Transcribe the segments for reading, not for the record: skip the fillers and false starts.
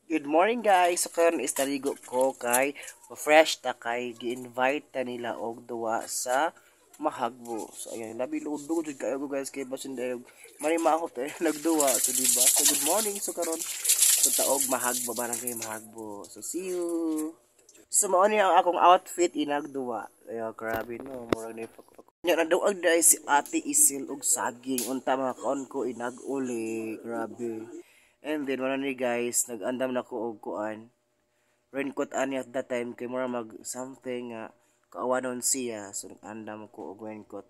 Good morning, guys. So karon is naligo ko kay fresh ta kay gi-invite ta nila og duwa sa Mahagbo. So ayan, labi ludo jud kayo ko, guys, kay basin dayo manimahot eh nagduwa. So di ba? So good morning. So karon punta og Mahagbo, barangay Mahagbo. So see you. So mao ni ang akong outfit inagduwa. Ayo, grabe no, murag ni Nya naduag dai si Ate Isil og saging, unta mga kaon ko inag-uli. Grabe. And then wala ni, guys, nag-andam na ko og kuan. Raincoat ani at that time kay mura mag something nga kaawanon siya. So nag-andam ko og raincoat.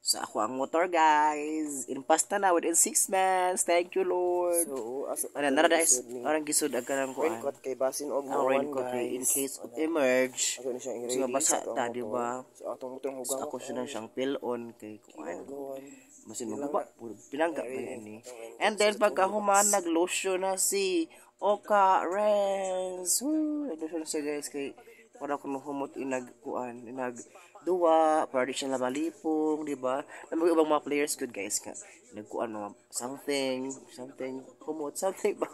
So ako ang motor, guys. In-pass na na within 6 months. Thank you, Lord. So, asa Ano nara guys, arang gisud ang kanang kuan. Raincoat kay basin og Ang mo raincoat kay in case of emerge. Ako na siyang So i-ready mabasa sa atong ta, di motor. ba? So atong motor So hugaw. ako siya nang siyang pil-on kay kuan. Hugawan. Masin maguba, pinangga pa yan ni. And then pagkahuman, naglotion na si Oka Renz. Woo! Naglotion siya, guys, kay para kung humot inag kuan, inag duwa, para di siya nabalipong, di ba? Na mga ibang mga players good, guys, nga nagkuan mga something, something, humot, something ba?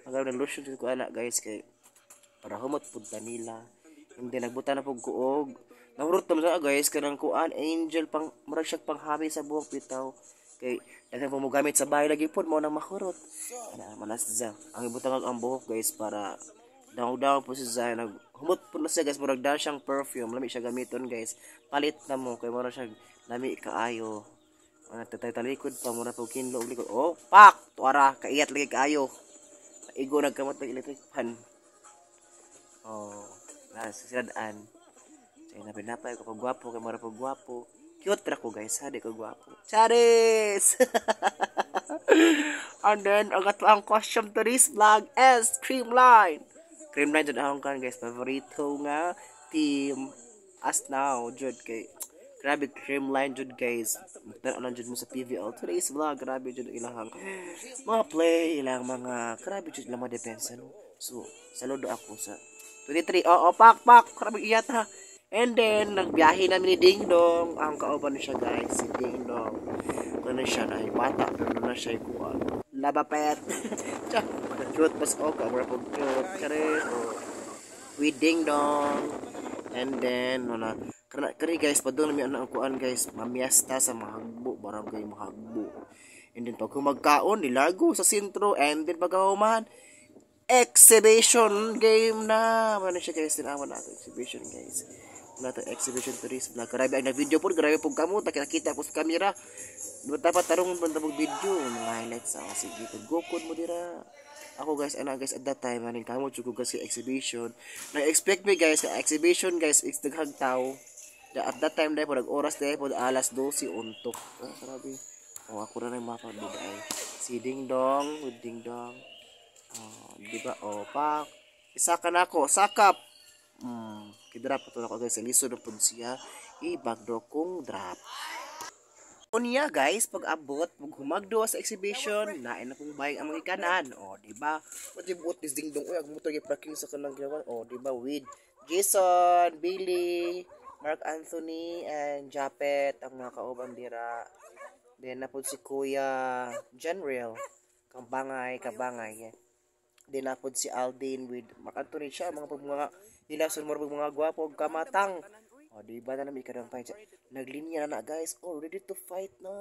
Ang naglotion ko ana, guys, kay para humot pud ta nila. Hindi nagbuta na pug kuog. Nahurot naman sa, guys, kanang kuan angel pang murag siya panghabi sa buhok bitaw. Kay daghan po mo gamit sa bahay lagi pod mo nang mahurot. Ana manas za. Ang ibutang ang buhok, guys, para daw po si Zay nag humot po na siya, guys, murag dala siyang perfume, lami siya gamiton, guys. Palit na mo kay mura siya lami kaayo. Mga tatay talikod pa mura po kinlo og likod. Oh, pak! Tuara kaiyat lagi kaayo. Igo nagkamot ng electric fan. Oh, nasa siladaan. Kaya na pinapay ko pag gwapo, kay mura pag gwapo. Cute ra ko, guys, ha, di ko gwapo. Charis! And then, ang ato ang costume to this vlog is Creamline. Creamline jud akong kan, guys, paborito nga team as now jud kay grabe Creamline jud, guys. Tan lang jud mo sa PVL today's vlog, grabe jud ilahang mga play, ilang mga grabe jud ilang mga depensa, no. So, saludo ako sa 23. Oo, pak pak, grabe iyat ha. And then nagbiyahe namin ni Ding Dong. Ang kauban siya, guys, si Ding Dong. Kuno siya na bata pero na siya kuan. Labapet. Tsa, cute pas o ka, mura pag cute. Charis. Oh. With Ding Dong. And then, wala. Kana kani, guys, padung nami ang kuan, guys, mamiesta sa Mahagbo, barangay Mahagbo. And then pag magkaon, nilago sa sentro, and then pagkahuman, exhibition game na. Ano siya, guys, tinawa na exhibition, guys. Wala to exhibition to this vlog. Grabe ang na-video po, grabe po kamo, nakita po sa camera. Di ba dapat tarong banda pag video, mga highlights ako. Sige, gukod mo dira. Ako, guys, ana guys, at that time, aning kamo jud ko kasi exhibition. Nag-expect me, guys, sa exhibition, guys, is daghang tao. At that time dahil po, nag-oras dahil po, alas 12 untok. Ah, grabe. Oh, ako na nang mapagbiday. Si Ding Dong, with Ding Dong. Oh, di ba? Oh, pak. Isa ka na ako, sakap. Kidrop pa to ako, guys, lisod na pud siya. I-backdoor kong drop. Unya, guys, pag abot, pag humagdo sa exhibition, nain na pong bayag ang mga ikanan. O, di ba? What di buot this Ding Dong, uy, ang motor parking sa kanang ginawa. O, di ba? With Jason, Billy, Mark Anthony, and Japet, ang mga kauban dira. Then, napod si Kuya Jenreal, Kambangay, Kabangay. Yeah. Then, napod si Aldin with Mark Anthony siya, mga pag mga hilason mo mga gwapo, kamatang. O, di ba na namin ikadang fight? Naglinya na na, guys. Oh, ready to fight na.